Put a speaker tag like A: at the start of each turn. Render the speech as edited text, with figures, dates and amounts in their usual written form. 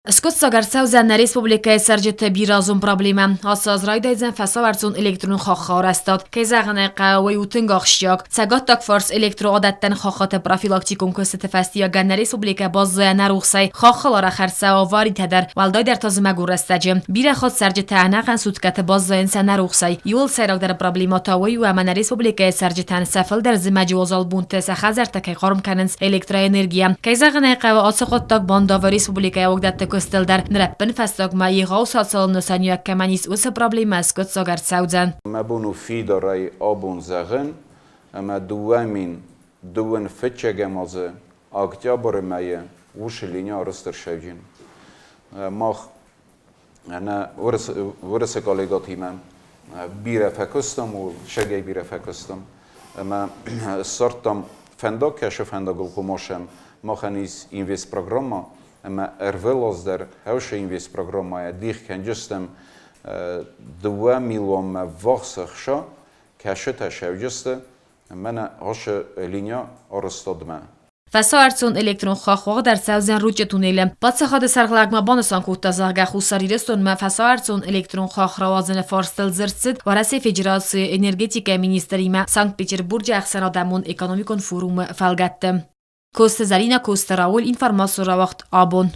A: Скъуыддзаг ӕрцӕудзӕн нӕ республикӕйы цӕрджыты бирӕазон проблемӕ. Ацы аз райдайдзӕн фӕсауӕрцон электрон хаххы арӕзтад. Кӕй зӕгъын ӕй хъӕуы, уый у тынг ахсджиаг. Цӕгаттаг фарс электроадӕттӕн хаххыты профилактикон куыстыты фӕстиуӕгӕн нӕ республикӕ баззайа нӕ рухсӕй. Хаххыл арӕх ӕрцӕуы аваритӕ дӕр, уӕлдайдӕр та зымӕгон рӕстӕджы. Бирӕ хатт цӕрджытӕ ӕнӕхъӕн суткӕты баззайынц ӕнӕ рухсӕй. Иуыл сӕйрагдӕр проблемӕ та уый у, ӕмӕ нӕ республикӕйы цӕрджытӕн сӕ фылдӕр зымӕджы уазал бонты сӕ хӕдзӕрттӕ кӕй хъарм кӕнынц электроэнергийӕ. Кӕй зӕгъын ӕй хъӕуы, ацы хъуыддаг бандавы республикӕйы уагдӕтты куыстыл дӕр. Ныр ӕппынфӕстагмӕ егъау социалон нысаниуӕг кӕмӕн ис, уыцы проблемӕ скъуыддзаг ӕрцӕудзӕн.
B: Мӕ бон у фидарӕй абон зӕгъын, ӕмӕ 2025 азы октябры мӕйы уыцы лини арӕзт ӕрцӕуджын. Мах нӕ уырысы коллегатимӕ бирӕ фӕкуыстам, сӕгӕй бирӕ фӕкуыстам ӕмӕ ссардтам фӕндаг, кӕсы фӕндагыл хъуымасӕн. Махӕн ис инвестпрограммӕ ӕмӕ ӕрвылаз дӕр хӕусы инвестпрограммӕйӕ дих кӕнджыстӕм 2 милуанмӕ ввахс ӕхца, кӕсытӕ сӕвджысты мӕнӕ ацы линия арӕзтадмӕ.
A: Фӕсауӕрцон электрон хахх уагъд ӕрцӕудзӕн Ручъы туннелы. Паддзахады сӕргълӕгмӕ банысан кодта, зӕгъгӕ, Хуссар Ирыстонмӕ фӕсауӕрцон электрон хахх рауадзыны фарстыл дзырд цыд Уӕрӕсейы Федерацийы энергетикӕйы министримӕ Санкт-Петербурджы ӕхсӕнадӕмон экономикон форумы фӕлгӕтты. Коцты Зӕринӕ, Коцты Рауль, информацион рауагъд абон.